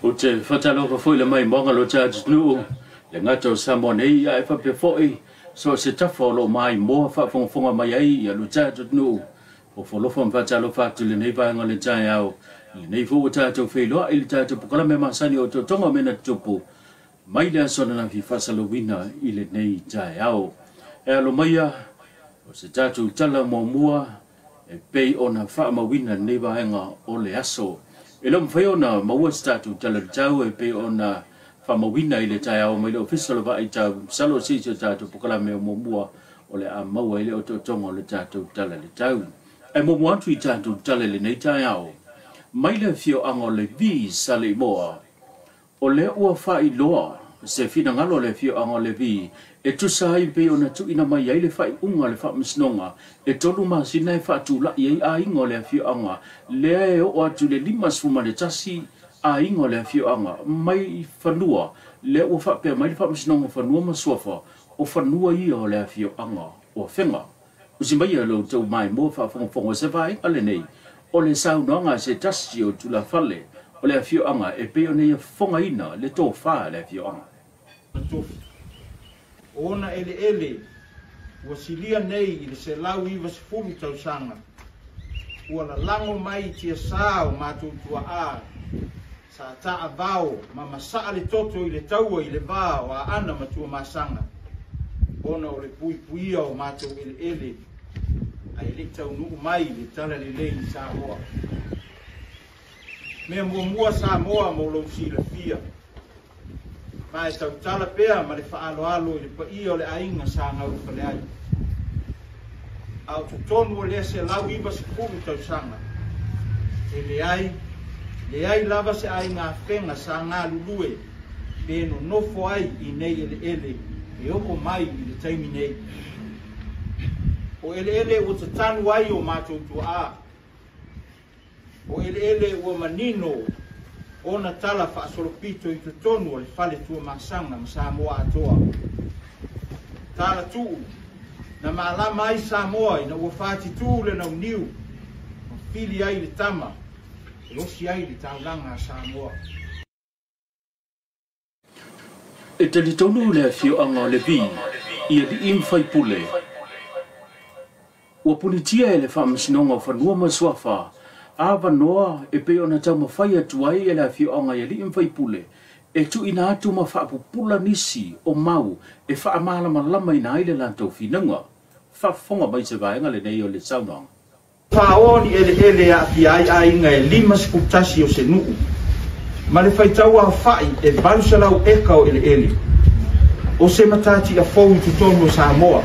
Ou te faatalofa foi i le maimoaga o lo tatou atunuu, le gata o Samoa nei, ae faapea foi so o se tafa o lo o maimoa faafogafoga mai ai lo tatou atunuu. Fofoalofa ma faatalofa atu i lenei vaega o le taeao, i lenei foi ua tatou feiloai i le tatou polokalame masani o Otootoga o Mea na Tutupu, mai le aso ananafi faasalauina i lenei taeao. E alo maia o se tatou tala muamua e pei ona faamauina lenei vaega o le aso. E le o mafai ona maua se tatou tala tatau e pei ona faamauina i le taeao mai le Ofisa o le Vaai Tau. Masalo o se isi o tatou polokalame o muamua o le a maua ai le otootoga o le tatou tala i le tau. Ae muamua atu i tatou tala i lenei taeao, mai le afioaga o Levi Saleimoa, o lea ua faailoa se finagalo o le afioaga o Levi e tusa ai pei ona tuuina mai ai le faaiuga o le faamasinoga e 3 masina e faatulai ai aiga o le afioaga lea e oo atu i le 51 aiga o le afioaga mai fanua lea ua faapea mai le faamasinoga o fanua ma suafa o fanua ia o le afioaga o Afega. Usi maia lo outou maimoa faafogafoga se vaega lenei o le saunoaga a se tasi o tulafale o le afioaga e pei ona ia fofogaina le tofa a le afioaga. O ona eleele ua silia nei i le 190 tausaga, ua lalago mai i tiasā o matou tua'a, sa taavao ma masaa le toto i le taua i le va o Aana ma Tuamasaga, ona o le puipuia o matou eleele ae le i taunuu mai le talalelei i Samoa. Mea muamua Samoa mo lou silafia, ma e tautala pea ma le faaaloalo i le paia o le aiga sa gaulufale ai. A o totonu o lea 190 tausaga, e leai, leai lava se aiga afega sa galulue pe nonofo ai i nei eleele e oo mai i le taimi nei. O eleele ua tatanu ai o matou tuaa, o eleele ua manino ona tala faasolopito i totonu o le fale Tuamasaga ma Samoa atoa. Tala tuu, na malama ai Samoa ina ua fatitū le nauniu, ma fili ai le tama, e osi ai le taulaga a Samoa. E talitonu le afioaga o Levi i alii ma faipule, ua punitia e le faamasinoga o fanua ma suafa avanoa e pei ona taumafai atu ai e le afioaga i alii ma faipule e tuuina atu ma faapupula nisi o mau e faamalamalamaina ai le latou finauga. Faafofoga mai se vaega lenei o le saunoaga. Faaoa ni eleele e aafia ai aiga e 51 o se nuu, ma le faitau aofai e 800 eka o eleele, o se matatia fou i totonu o Samoa.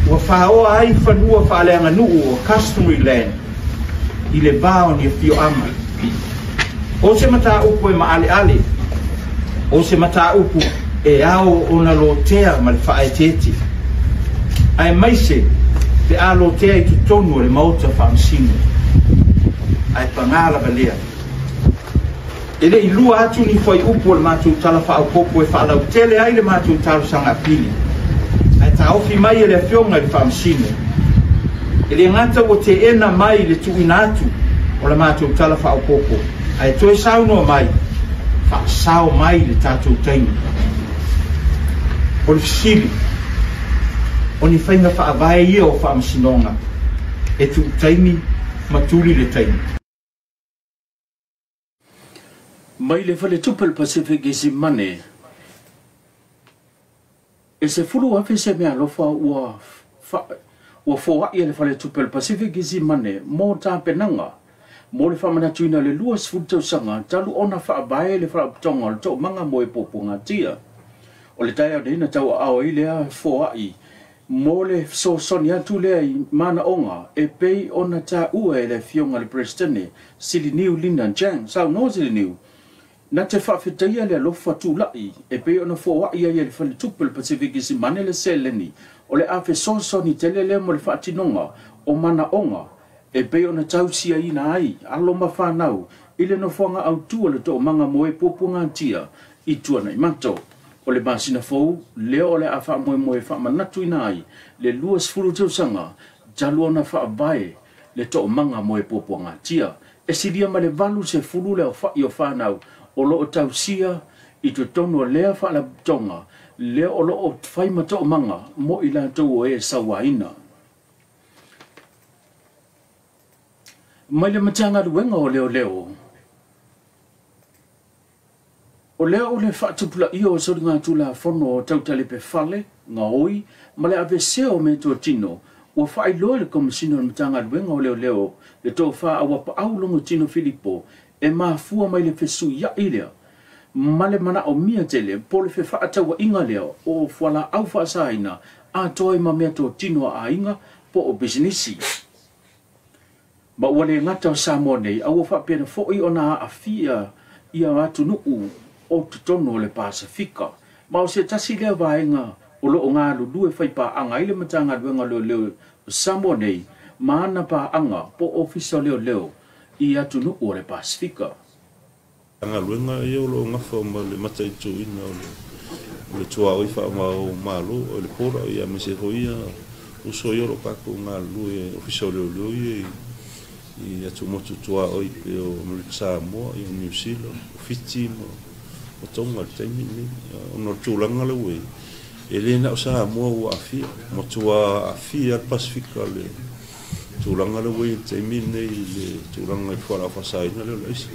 Ua faaoa ai fanua faaleaganuu o customary land i le va o ni afioaga. O se mataupu e maaleale, o se mataupu e ao ona lotea ma le faaeteete, aemaise pe a lotea i totonu o le maota faamasino. Ae pagā lava lea. E le i lua atu ni fuaiupu o le matou tala faaopoopo e faalautele ai le matou talosaga apili, ae taofi mai e le afioga i le faamasino. E le gata ua teena mai le tuuina atu o le matou tala faaopoopo, ae toe saunoa mai, faasao mai le tatou taimi. O le fesili, o ni faiga faavae ia o faamasinoga e tuu taimi ma tuli le taimi. Mai le faletupe o le Pacific i Simane, e 10,000 se meaalofa ua ua foai e le faletupe o le Pacific i Simane mo tapenaga mo le faamanatuina o le 20 tausaga talu ona faavae le Faalapotopotoga o le Toomaga mo e Puapuagatia. O le taeao nei na tauaao ai lea foai mo le fesoasoani atu lea i manaoga e pei ona taua e le afioga i le Peresetene Siliniu Linda Chang. Saunoa Siliniu, na te faafetaia le alofa tulai e pei ona foai ai e le faletupe o le Pacific i Simane le seleni o le a fesoasoani tele lea mo le faatinoga o manaoga e pei ona tausiaina ai alo ma fanau i le nofoaga autu o le Toomaga mo e Puapuagatia i Tuanaimato. O le masina fou lea o le a faamoemoe faamanatuina ai le 20 tausaga talu ona faavae le Toomaga mo e Puapuagatia. E silia ma le 80 le aofa'i o fanau o loo tausia i totonu o lea faalapotopotoga lea o loo fai ma toomaga mo i latou o e sauaina. Mai le Matagaluega o Leoleo, o lea o le faatupulaia o soligatulafono o tau talepe fale, gaoi ma le aveesea o meatotino ua faailoa e le Komesina o le Matagaluega o Leoleo le Tofa Auapaau Logotino Filipo e mafua mai le fesuiai lea ma le manaomia tele po o le fefaatauaiga lea o fualaau faasaina atoa ai ma meatotino a aiga po o pisinisi. Ma ua le gata o Samoa nei, a ua faapena foi ona aafia ia atunuu o totonu o le Pasefika. Ma o se tasi lea vaega o loo galulue faipaaga ai le Matagaluega o Leoleo o Samoa nei ma ana paaga po o Ofisa o Leoleo i atunuu o le Pasefika. Galuega ia o loo gafa ma le mataituina o le tuaoi faava-o-Malo o le border, ia aemaise foi ia uso ia o loo tatou galulue Ofisa o Leoleo ia i atumotu tuaoi pei o Amerika Samoa, ia Niu Sila, o Fiti ma Tonga i le taimi lenei, ona o le tulaga lea ua i ai, e le na o Samoa ua aafia, matua aafia le Pasefika le tulaga lea ua i ai i le taimi lenei i le tulaga i le fualaau faasaina lea o le aisa.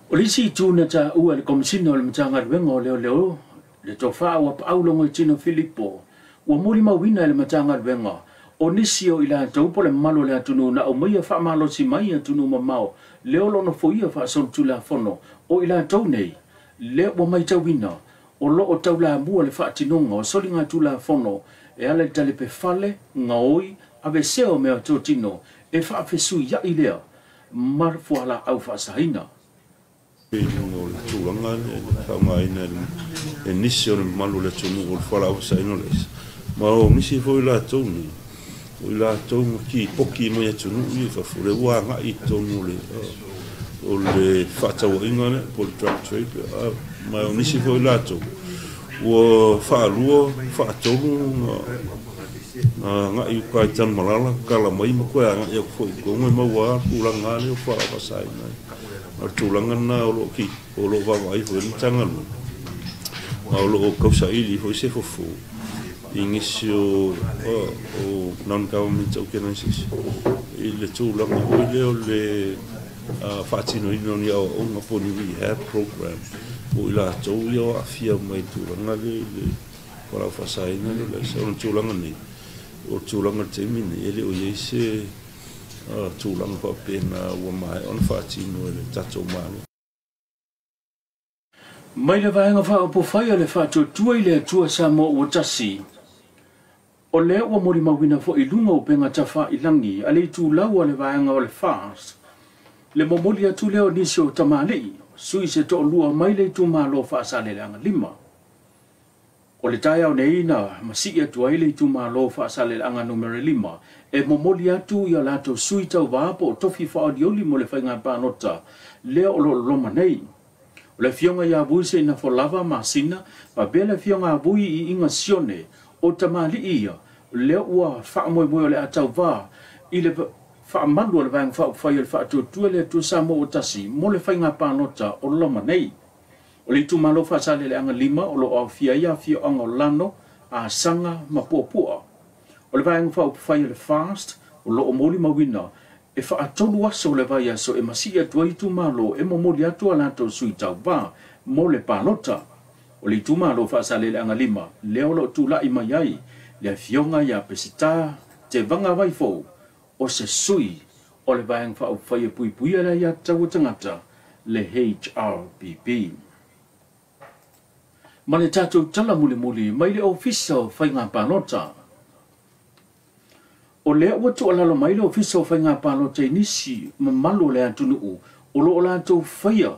O le isi itu na taua e le Komesina o le Matagaluega o Leoleo, le Tofa Auapaau Logoitino Filipo, ua molimauina e le Matagaluega o nisi o i latou po o le mamalu o le atunuu na aumaia faamalosi mai atunuu mamao lea o lo o nofoia faasolitulafono o i latou nei lea ua matauina o loo taulamua le faatinoga o soligatulafono e ala i talepe fale, gaoi, aveesea o meatotino e faafesuiai lea ma fualaau faasaina. I luga o le tulaga lea e faaaogaina e nisi o le mamalu o le atunuu o le fualaau faasaina o le aisa, ma o nisi foi latou nei o i latou na kipoki mai atunuu ia i fafo lea ua agai i totonu o le fefaatauaiga lea po o le drug trade, ma o nisi foi latou ua faalua faatolu na agai uka i Tanumalala, tatala mai ma toe agai atu foi i totonu e maua lava tulaga lea o fualaau faasaina. O le tulaga lena o loo vaavaai foi le Matagaluega, ma o loo tausaili foi se fofo i nisi o non-government organization i le tulaga foi lea o le faatinoina o ni aoaoga po o ni rehab program mo i latou ia o aafia mai i tulaga lea i le fualaau faasaina lea o le aisa. O le tulaga nei, o le tulaga i le taimi nei, e le o i ai se tulaga faapena ua maea ona faatino e le tatou Malo. Mai le Vaega Faaupufai o le Faatuatua i le Atua Samoa ua Tasi, o lea ua molimauina foi i luga o upega tafailagi a le itulau a le vaega o le FAST le momoli atu lea o nisi o tamalii sui se toalua mai le itumalo Faasaleleaga 5. O le taeao nei na masii atu ai le itumalo Faasaleleaga numera 5 e momoli atu ia latou sui tauvā po o tofi faaolioli mo le faiga palota lea o loo loma nei. O le afioga ia Vui Seinafolava Masina faapea le afioga a Vui i Iga Sione o tamalii ia lea ua faamoemoe o le a tauvā i le faamalu o le Vaega Faaupufai o le Faatuatua i le Atua Samoa ua Tasi mo le faiga palota o loma nei. O le itumalo Faasaleleaga 5 o loo aofia ai afioaga o Lano, Asaga ma Puapua. O le Vaega Faaupufai o le FAST o loo molimauina e faatolu aso o le vaiaso e masii atu ai itumalo e momoli atu a latou sui tauvā mo le palota. O le itumalo Faasaleleaga 5 lea o loo tulai mai ai le afioga ia Peseta Tevaga Vaifou o se sui o le Vaega Faaupufai e Puipuia le Aiatatau a Tagata, le HRPP. Ma le tatou tala mulimuli mai le Ofisa o Faiga Palota. O lea ua tuualalo mai le Ofisa o Faiga Palota i nisi mamalu o le atunuu o loo latou faia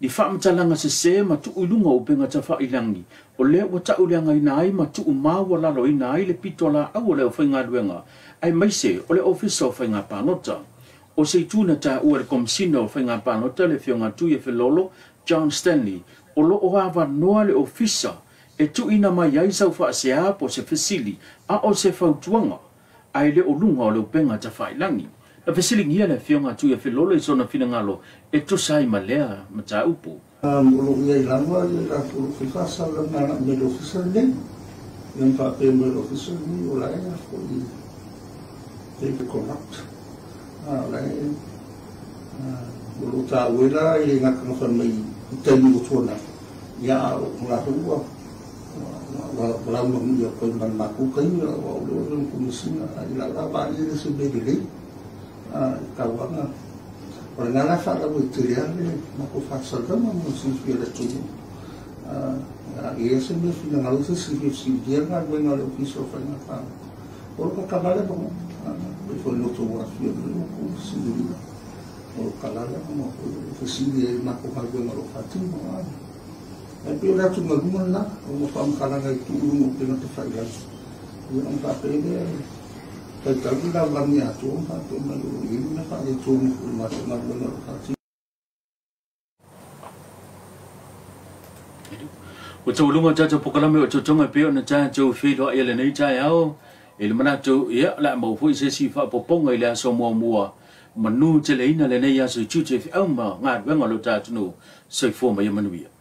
ni faamatalaga sesē ma tuu i luga o upega tafailagi o lea ua tauleagaina ai ma tuumaualaloina ai le pito laau o le aufaigaluega aemaise o le Ofisa o Faiga Palota. O se itu na taua e le Komesina o Faiga Palota le afioga Tuiafelolo John Stanley o loo avanoa le ofisa e tuuina mai ai sau faasea po o se fesili a o se fautuaga ae le o luga o le upega tafailagi. Na fesiligia le Afioga Tuiafelolo i sona finagalo e tusa ai ma lea mataupu. O loo i ai lava le latou faasalalauga agai mai le ofisa lenei, ia ma faapea mai le ofisa lenei o la e foi e corrupt o la e o loo taua la i le gata na fai mai i taimi ua tuanai, ia a o latou ua laumanuia koe ma le matou taimi aua o lea ua komesina i lau la vaai e le se mea lelei i tauaga o lena la faalauaitele a le matou faasalalauga mo silafia e le atunuu. Ia se mea finagalo se silafia galuega a le Ofisa o Faiga Palota o lo tatala le avanoa e foi loto ua afio mai ua fesiligia o tatala le avanoa foi fesili ai matou galuega o lo o faatino. E pei o le atugaluga lena o faamatalaga i tuu i luga o upega tafailagi, ia ona faapea lea faitau le lalolagi atoa ma faapea mai o lo o i ai le mea faaletonu foi i le matou galuega o lo o faatino. Ua taualuga tatou polokalame o totoga e pei ona tatou feiloai i lenei taeao i le manatu, ia, o le a maua foi se isi faaopoopoga i le aso muamua manu teleina lenei aso i tiute, feau ma galuega o lo tatou atunuu. Soifua ma ia manuia.